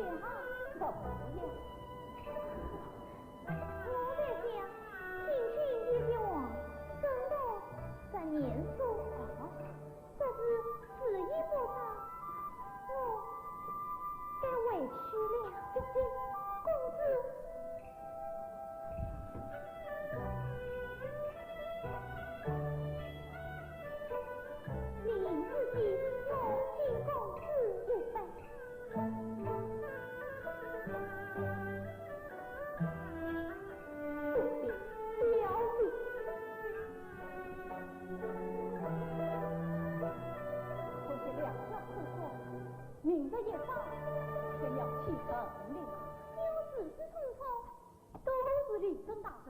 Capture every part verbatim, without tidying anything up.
啊，怎么了？我在想，今天你的话真的真严肃啊，这是事已不长，我该回去了。公子，你自己送新公子一杯。 不必，不要紧。可是两家通婚，明日一早，却要启程了。你我自己通婚，都是理政大人，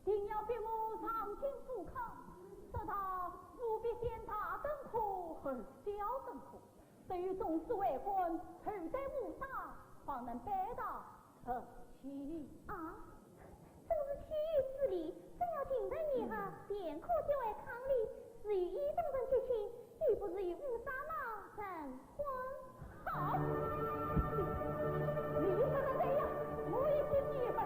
定要逼我上京赴考，说道务必先大登科，后小登科。 只有中书为官，后在乌纱，方能拜倒成亲。啊，真是岂有此理！真要近在倷啊，便可结为伉俪，自有意中人结亲，又不至于乌纱帽成婚。好，你说的对呀，我也听你的。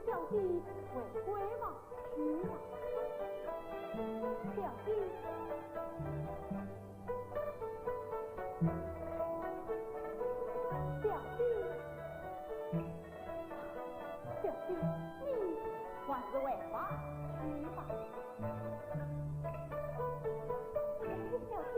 小弟回归吧，去吧。小弟，小弟，小弟，你还是回吧，去吧。小弟。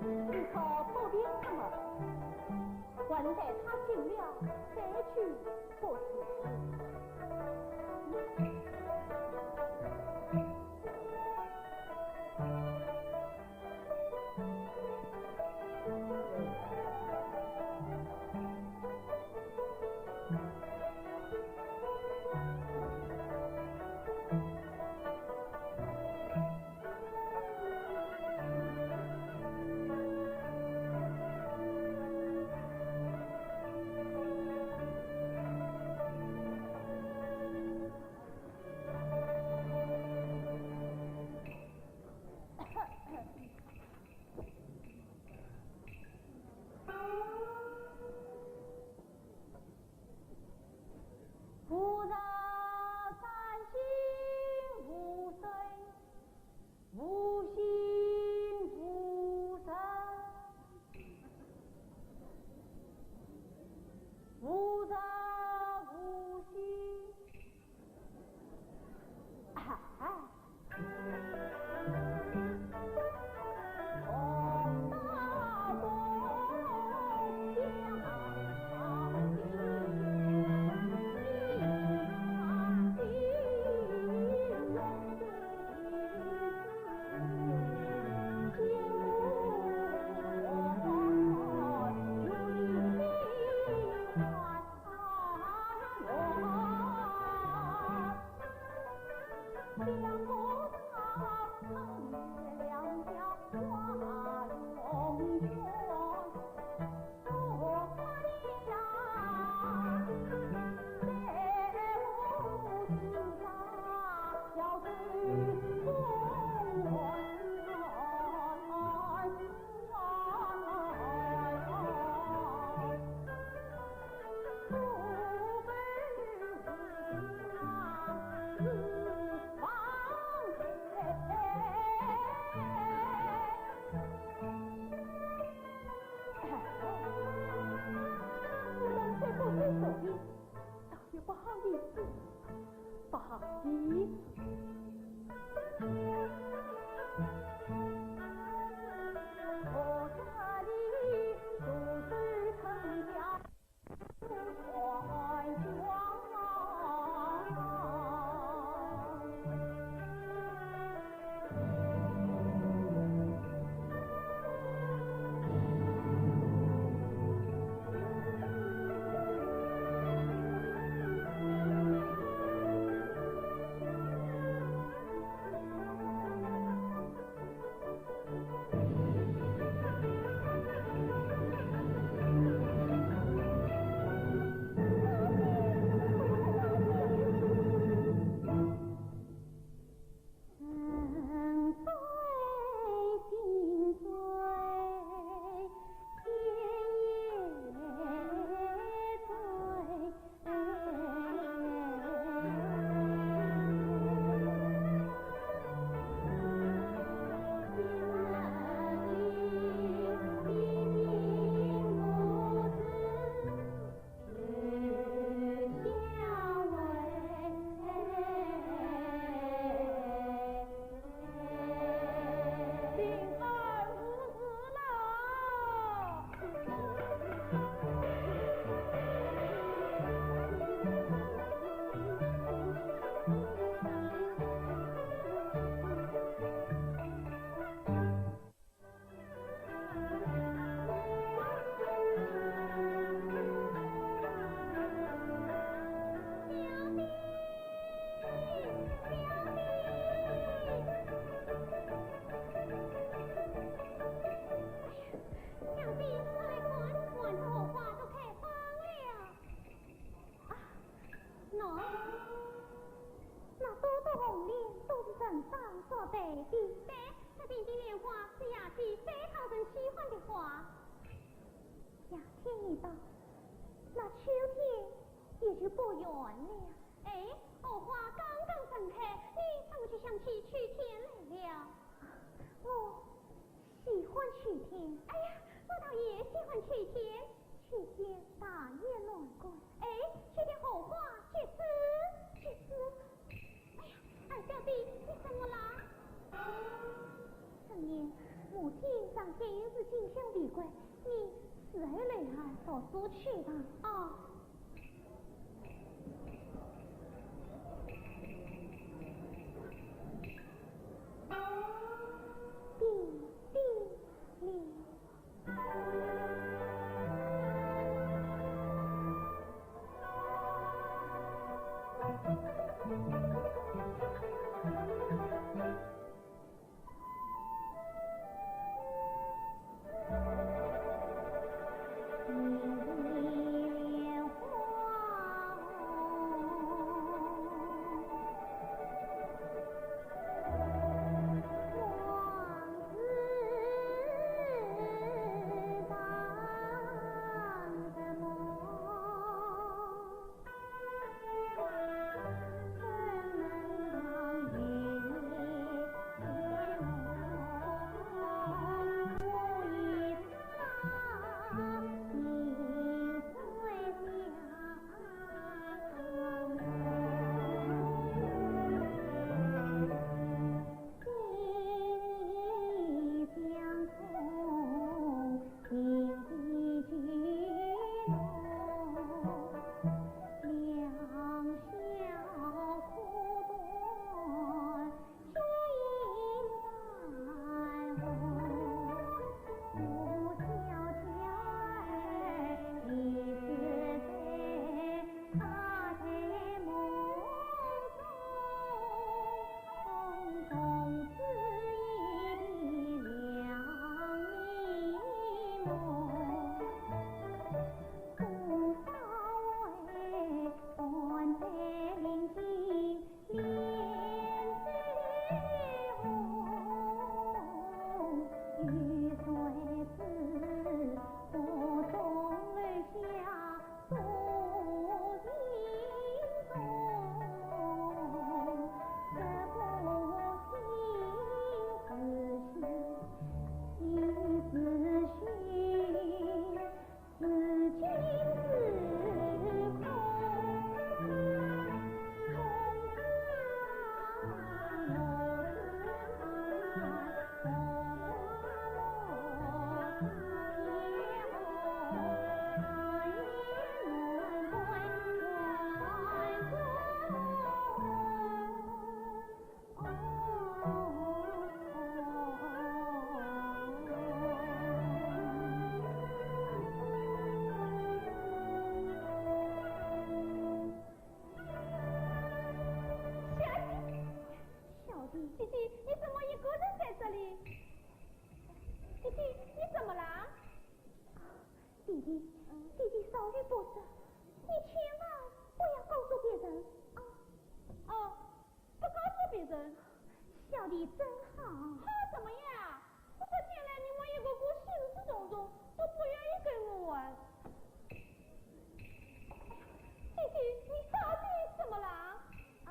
你可不必这么，还待他醒了再去不迟。无人三省吾身，无心无神，无人无心。 倒也不好意思，不好意思。正装作对的。对，这边的莲花是夏季最讨人喜欢的花。夏天一到，那秋天也就不远了。哎，荷花刚刚盛开，你怎么就想起秋天来了？我喜欢秋天。哎呀，我倒也喜欢秋天。秋天大雁南归。哎，秋天荷花结子。结子。哎呀，二小姐，你怎么啦？春燕，母亲上天有事进香闭关，你伺候囡儿读书去吧。哦。叮叮铃。小弟，弟弟，你怎么一个人在这里？弟弟，你怎么啦？弟弟，弟弟稍有不适，你千万不要告诉别人啊。哦，不告诉别人。小弟真好。好怎么样？我发现了你们一个个心事重重，都不愿意跟我玩。弟弟，你到底怎么了？啊？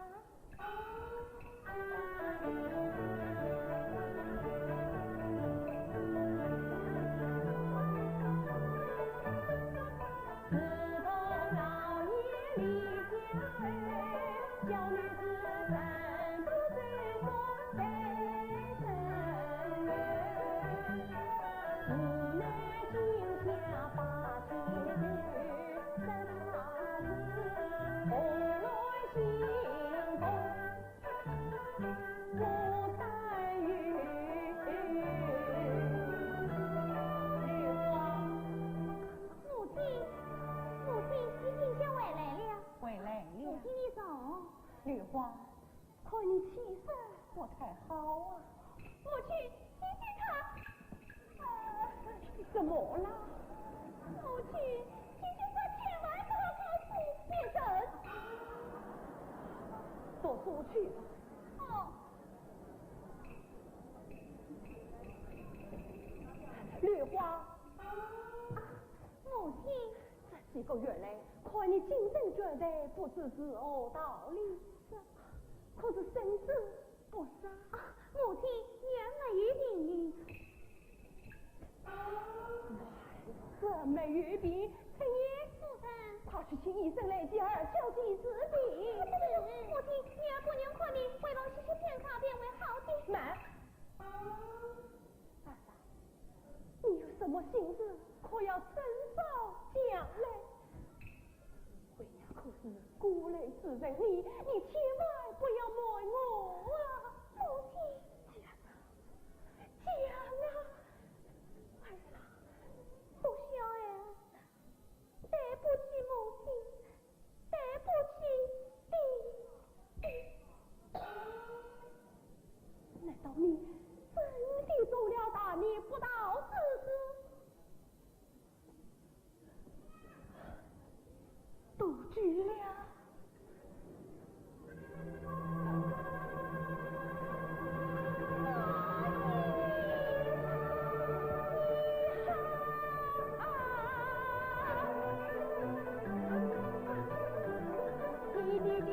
母亲，母亲，你今天回来了。回来了。母亲，你坐。梨花，看你气色不太好啊。母亲，姐姐她……啊，怎么了？母亲，姐姐她千万不要告诉别人。读书去吧。哦。话。啊，母亲。这几个月来，看你精神倦怠，不知是何道理。这可是孙子不是啊？啊，母亲，女儿没有病。 这没有病，陈琰。夫人。快去请医生来给儿叫几次病。不，不，不，母亲，女儿不能看病，回房歇息片刻便会好的。慢。大嫂，你有什么心事，可要趁早讲来。为娘可是过来之人，你，你千万不要瞒我啊。母亲。讲啊，讲啊。儿啊，不孝儿，对不起母亲，对不起爹爹。难道你真的做了大逆不道之事？ 多久了？你不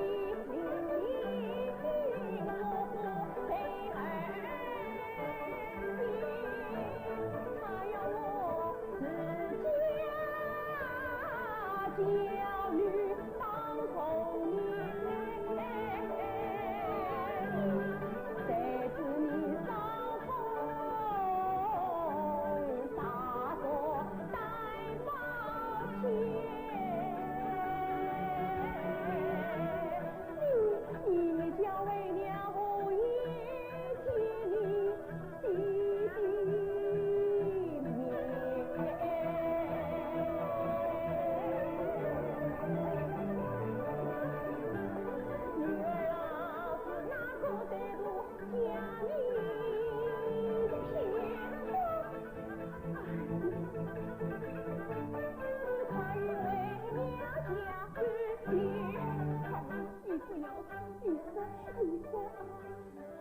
要哭，你说，你说。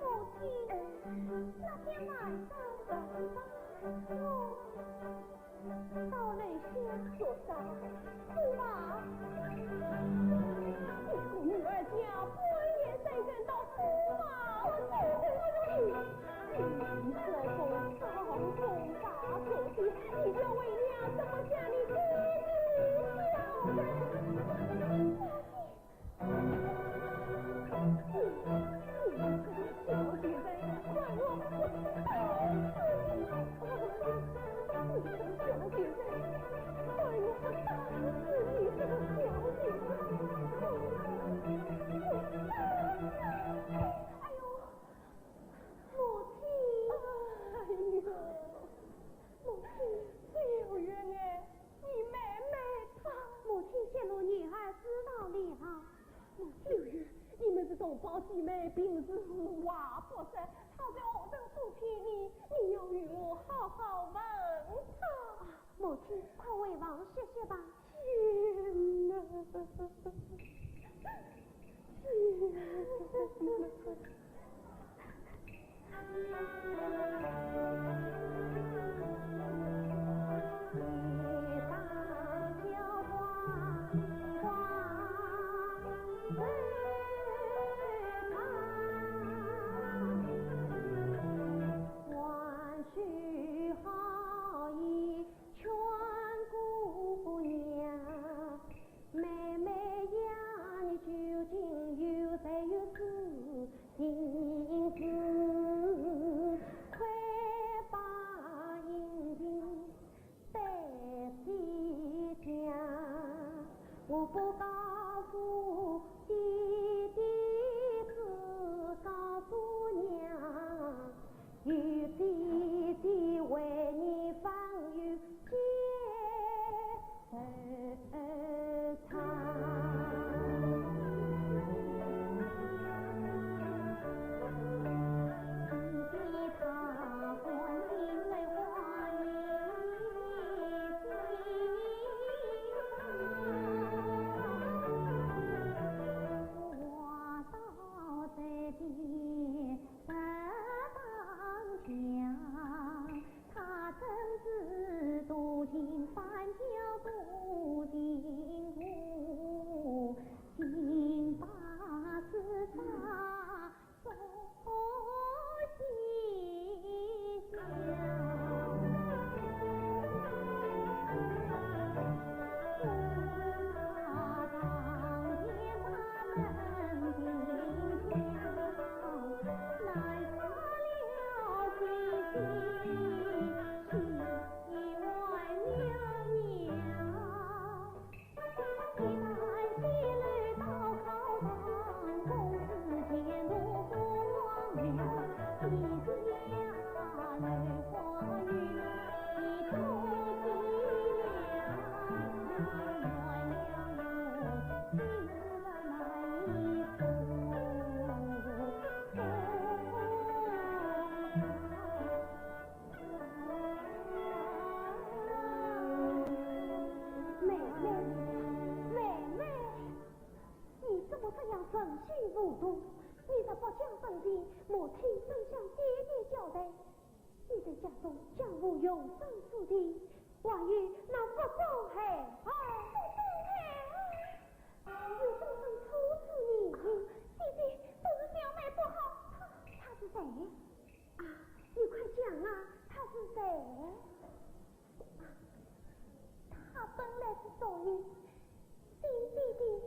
母亲，那天晚上，我到楼下做啥？做啥？你个女儿家，半夜三更到书房，我走走走。你这种装疯卖傻的，你叫为娘怎么向你爹爹叫的？哎呦，母亲！哎呦，母亲！哎呦，月儿，你妹妹她……母亲泄露女儿知道了。 母亲，你们是同胞姐妹，平时无话不说，她在何等不起你，你要与我好好问她。母亲，快回房歇歇吧。天哪，天哪！妹妹呀，你究竟有谁有知心事？快把隐情对姐讲。我不告诉爹爹，只告诉娘。 有姐姐为你方有解惆怅。想生病，母亲怎向爹爹交代？你在家中江湖永生注定，还有那腹中孩儿。腹中孩儿？有这种处处疑云。姐姐，都是小妹不好。他，他是谁？啊，你快讲啊，他是谁？ 他本来是属于姐姐的人。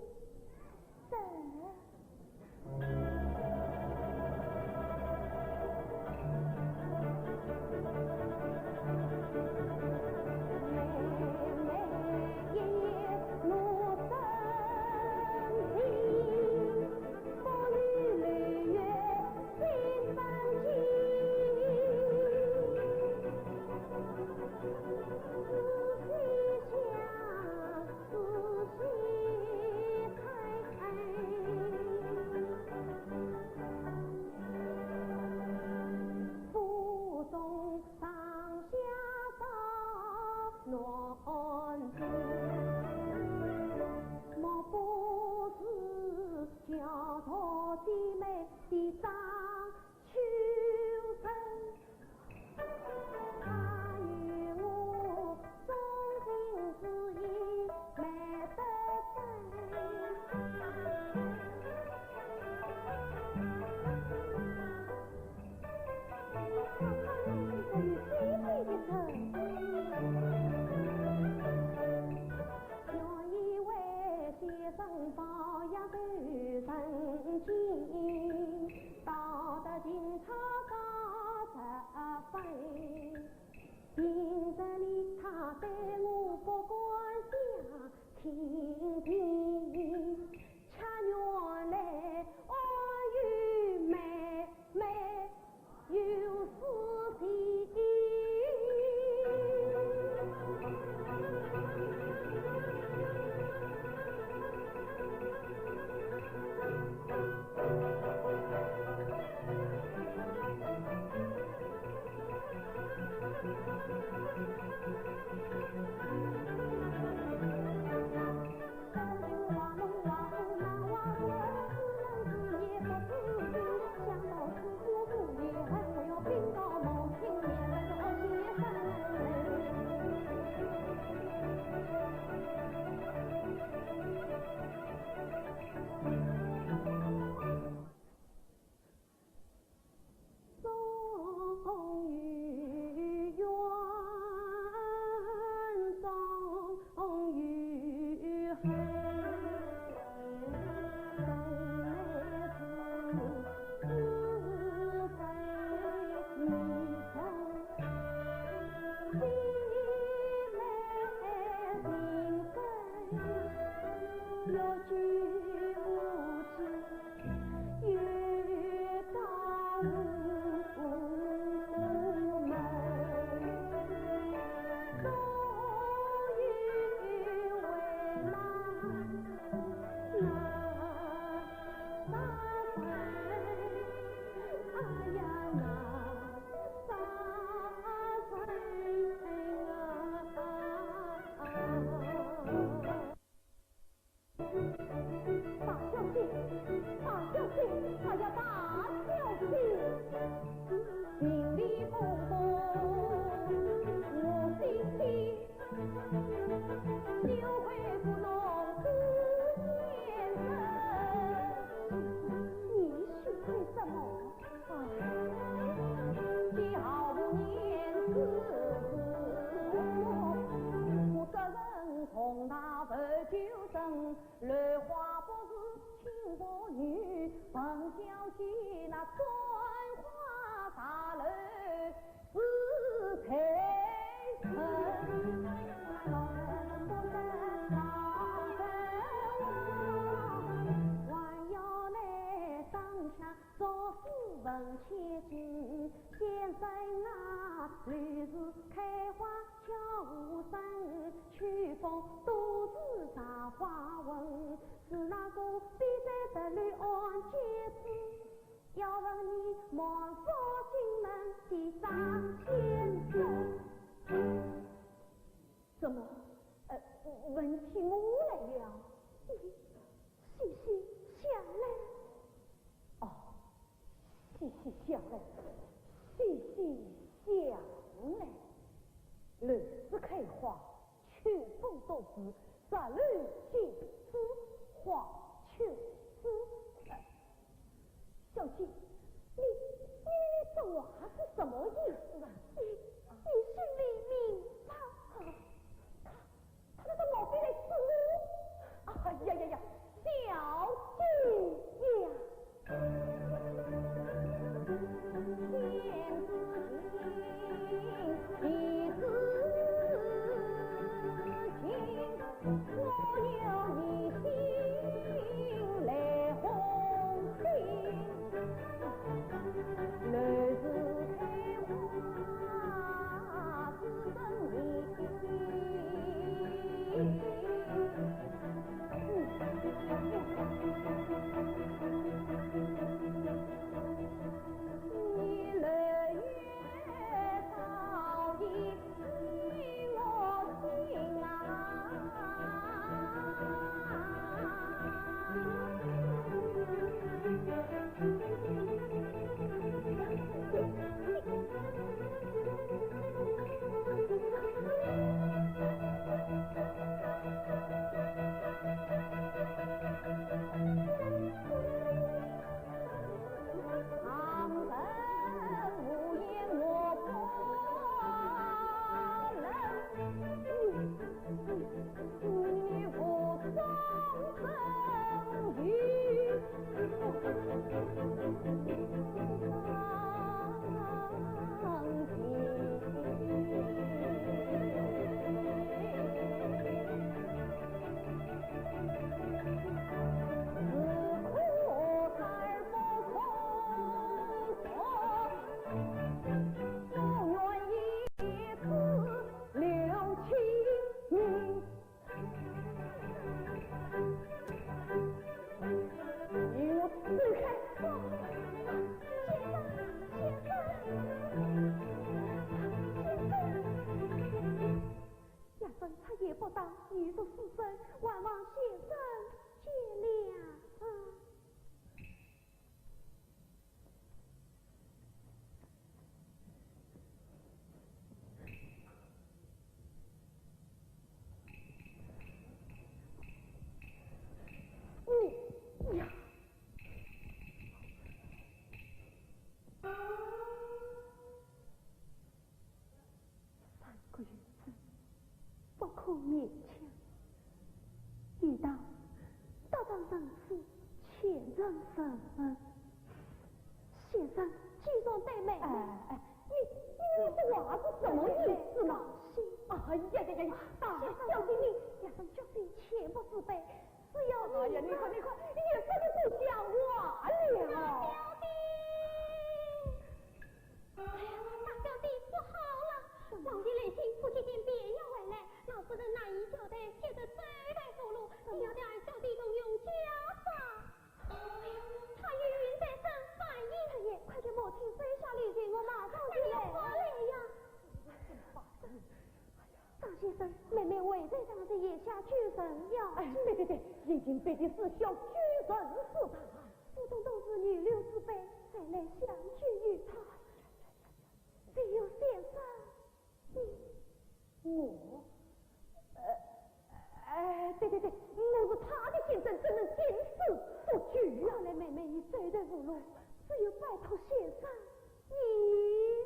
大小姐，大小姐，快要大小姐！你心会什么？ 怎么，呃，问起我来了？你细细想来。哦，细细想来，细细想来，柳树开花，秋风多雨，石楼尽是花秋子。呃，小姐，你，你，你这话是什么意思啊？你，你心里明白。啊，他，他那个毛病来治我。哎呀呀呀，小姐呀！夜深，出言不当，语出死生，还望先生见谅啊。你呀！ 三个月之，不可勉强。有道，得人仁慈，且仁人恩。先生，既然对妹妹，哎，哎，你，你这话是什么意思呢？哎呀呀呀呀，大小姐你，夜深酒醒，切莫自卑，只要你，哎呀，你看，你看，你也不能不讲话了。 哎呀，大小姐不好了！皇帝来信，不接见便要回来，老夫人难以交代，现在走投无路，只要带二小姐重用家法。哎呀，她有孕在身，万一……太爷，快给母亲收下礼金，我马上就来。快点过来呀！ 张先生，妹妹危在旦夕，眼下救人要紧。哎，对对对，已经必定是小救人是大。府中都是女流之辈，谁来相救于她？只有先生，你。我？呃，哎，对对对，我是她的先生，怎能见死不救啊？看来妹妹已走投无路，只有拜托先生你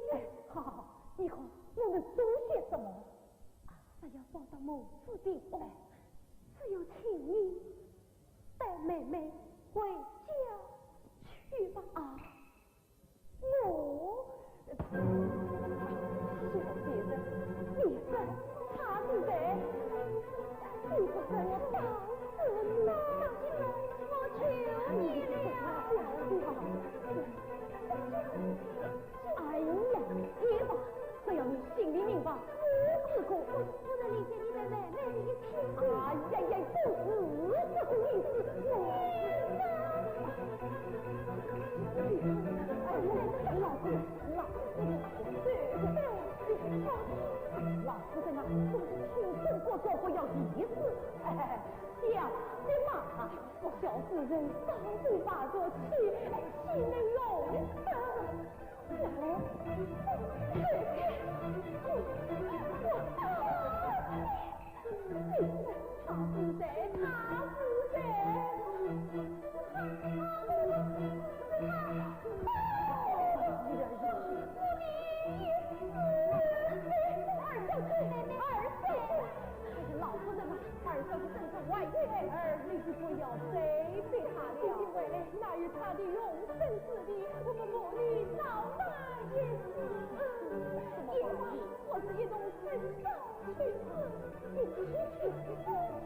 了。哎，好好好，你看我能做些什么？ 啊，若要报答母子的恩，只有请你带妹妹回家去吧。啊，我……小姐，你说她是谁？你不给我报信吗？我求你了。哎呀，也罢，只要你心里明白，我自可……我，我能理解你对妹妹的一切。哎呀呀，不是这个意思，我……哎呀，老夫人，老夫人，对不起，老夫人啊，我是请中国教不要意思。哎，小姐嘛， 小夫人上帝把这气，岂能容得？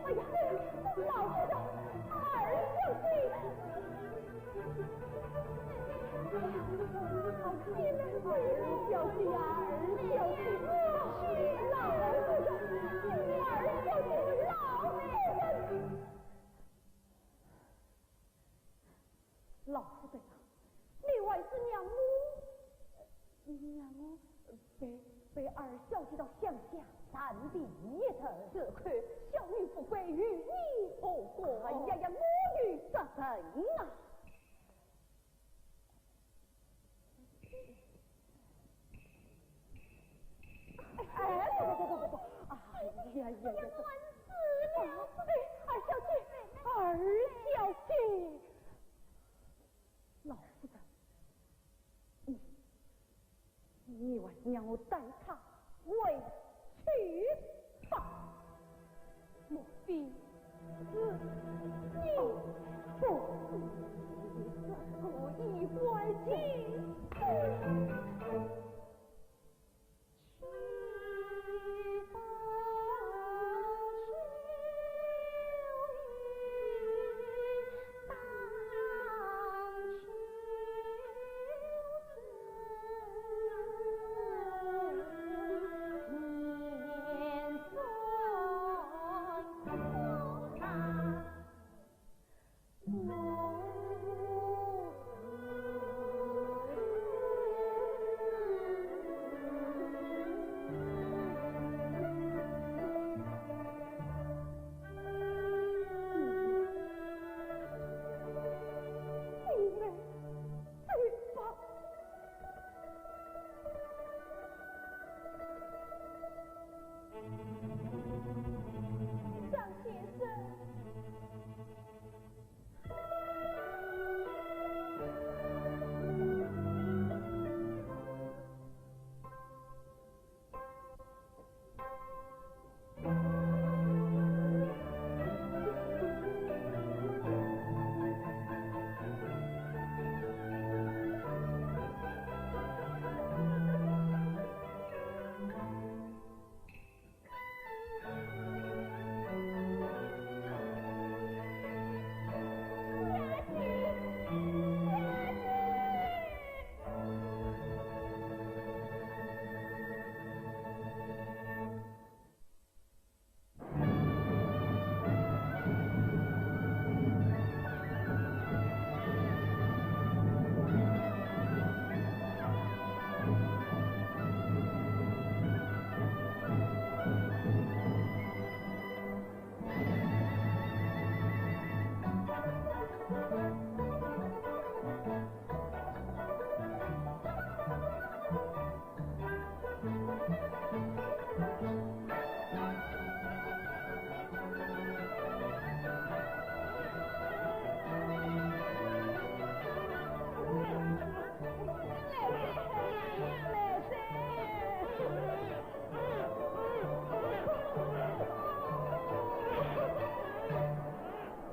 哎呀，老夫人，二小姐。哎呀，二小姐呀，二小姐，老夫人，二小姐，老夫人。老夫人啊，你还是让我，让我陪，陪二小姐到乡下暂避一阵。这刻小女富贵，与你何干？哎呀呀，我有责任啊！哎，不不不不不不，哎呀呀呀，这……哎，二小姐，二小姐。 老夫人，你，你还是让我带她回去吧。莫非是你？不，你这个衣冠禽兽！张先生。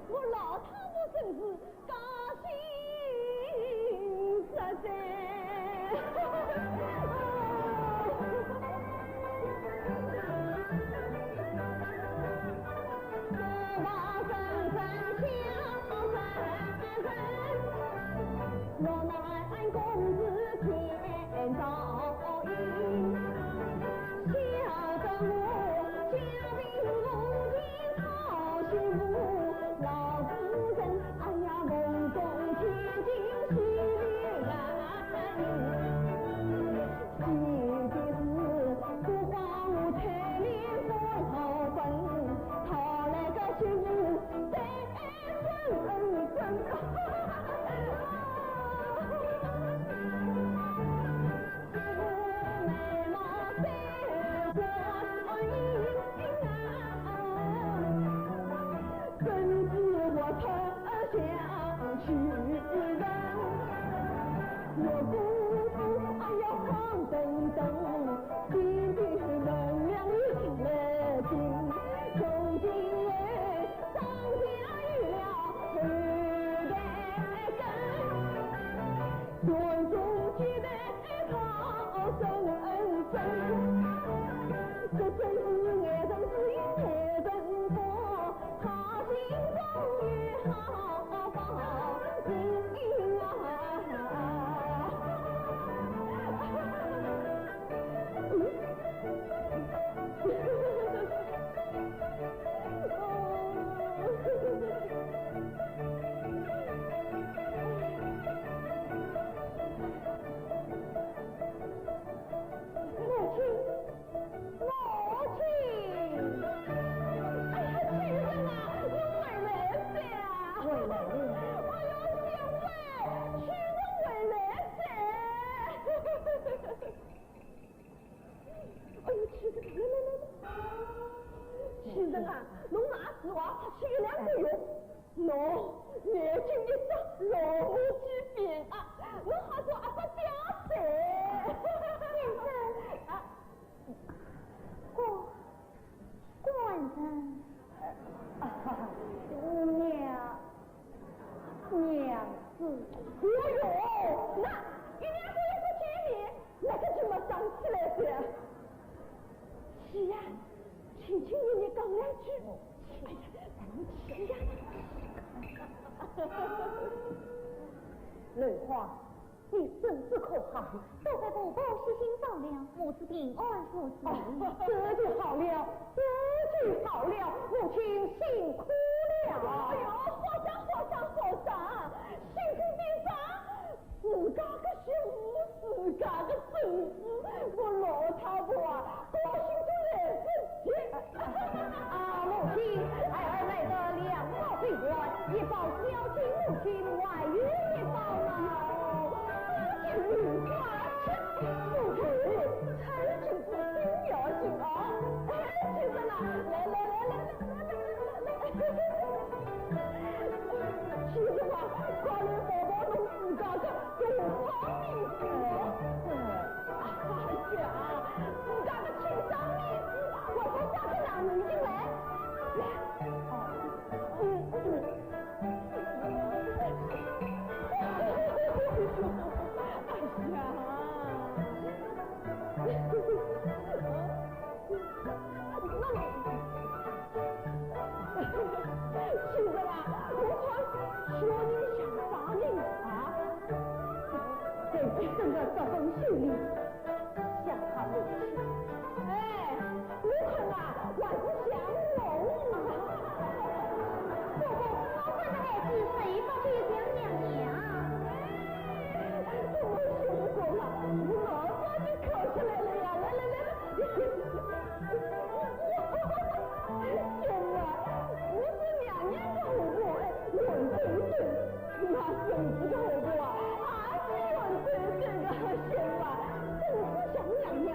我老太婆真是高兴煞哉。老母鸡病啊，侬好做阿爸爹噻。先生，啊，官，官人。啊，娘，娘子。哎哟，那一年多也不见面，那个就没长起来噻。是呀，轻轻言言讲两句。哎呀，咱们去呀。兰花，你身子可好？多亏婆婆悉心照料，母子平安无事。哦，这就好了，这就好了，母亲辛苦了。哎呦，好生好生好生，辛苦点啥？自家个媳妇，自家个孙子，我老太婆啊，高兴得来不及。啊，母亲，孩儿来得良报平安，一报孝敬母亲，还有一报呢。母亲，母亲，这就是真要紧啊！哎，先生啊，来来来来来来来来来来。 其实啊，高丽婆婆弄自家个东方面子哦。哎呀，自家个亲生面子，还不抓个男人进来？嗯，嗯。哎呀。 那么，先生啊，我看小人像啥人啊？这是真的十分秀丽，像他母亲。哎，我看啊，还是像我。婆婆，我看这孩子谁不就像娘娘？哎，我说过了，我马上就考出来了呀！来来来来。 行啊，我是娘娘个婆婆，哎，圆滚滚，那孙子个婆婆啊，还是圆滚滚个，行啊，真是像娘娘，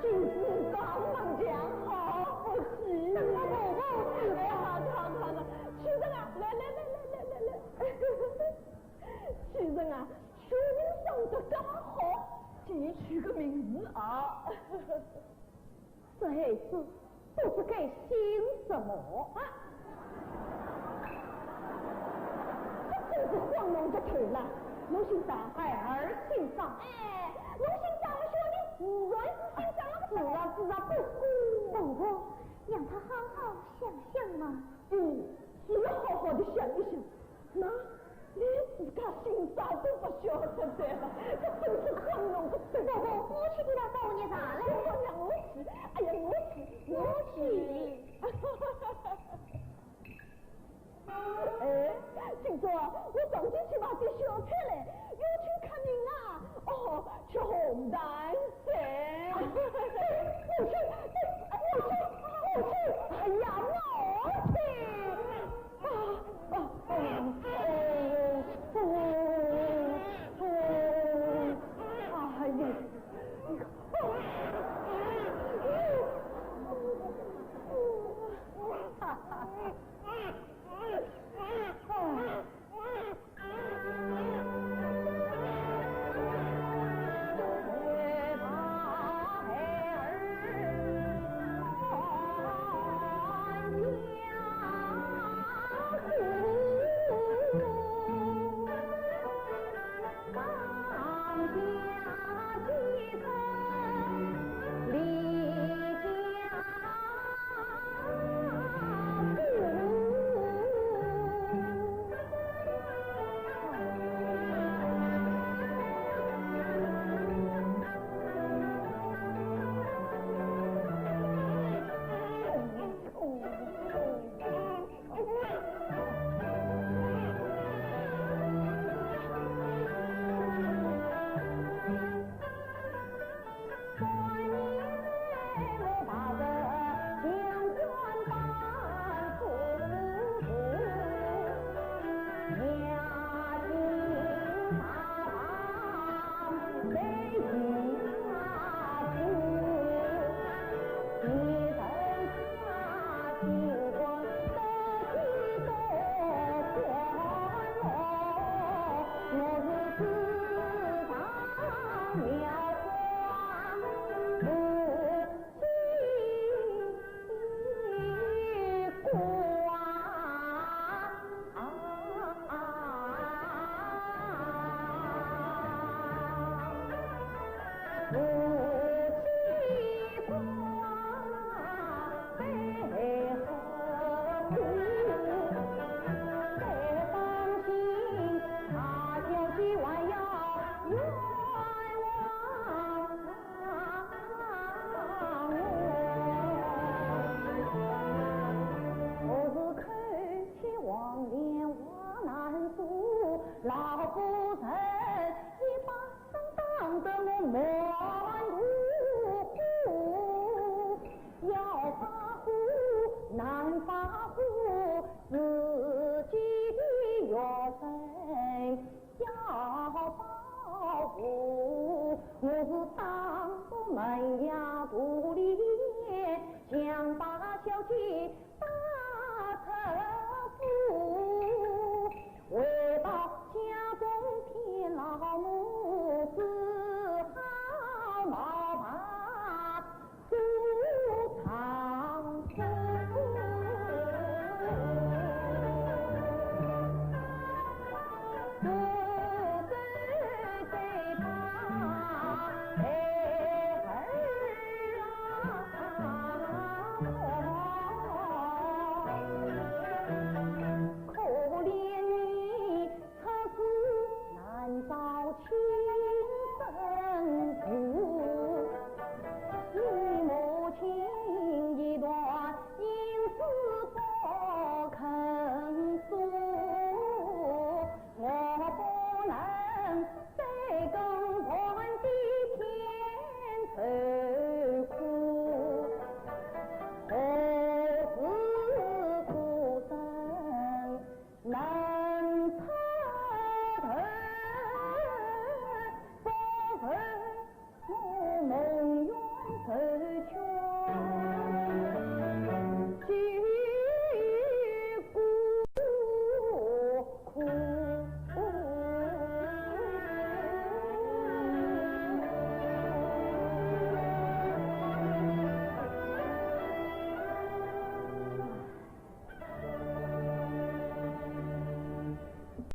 真是丈母娘好福气。哎，好的，好的，好的，先生啊，来来来来来来来，先生啊，小人生得刚好，给你取个名字啊。 这孩子不知该姓什么啊？这真是昏弄个头了。侬姓啥？孩儿姓张。哎，侬姓张，我晓得，自然是姓张。是啊，是啊，不过，不过，让他好好想想嘛。嗯，是要好好的想一想。 那连自家姓啥都不晓得的，这真是昏弄个头。婆婆，我去给他找热茶来。哎呀，我去，哎呀，我去，我去。哎，今朝我上街去买点小菜来，要请客人啊。哦，吃红糖水。我去，我去，我去，哎呀，我去。 啊，啊，啊，哎呀，我是口吃黄连话难说，老夫人一把 打得我满肚火，要发火难发火，自己的学生要保护。我是打不门牙肚里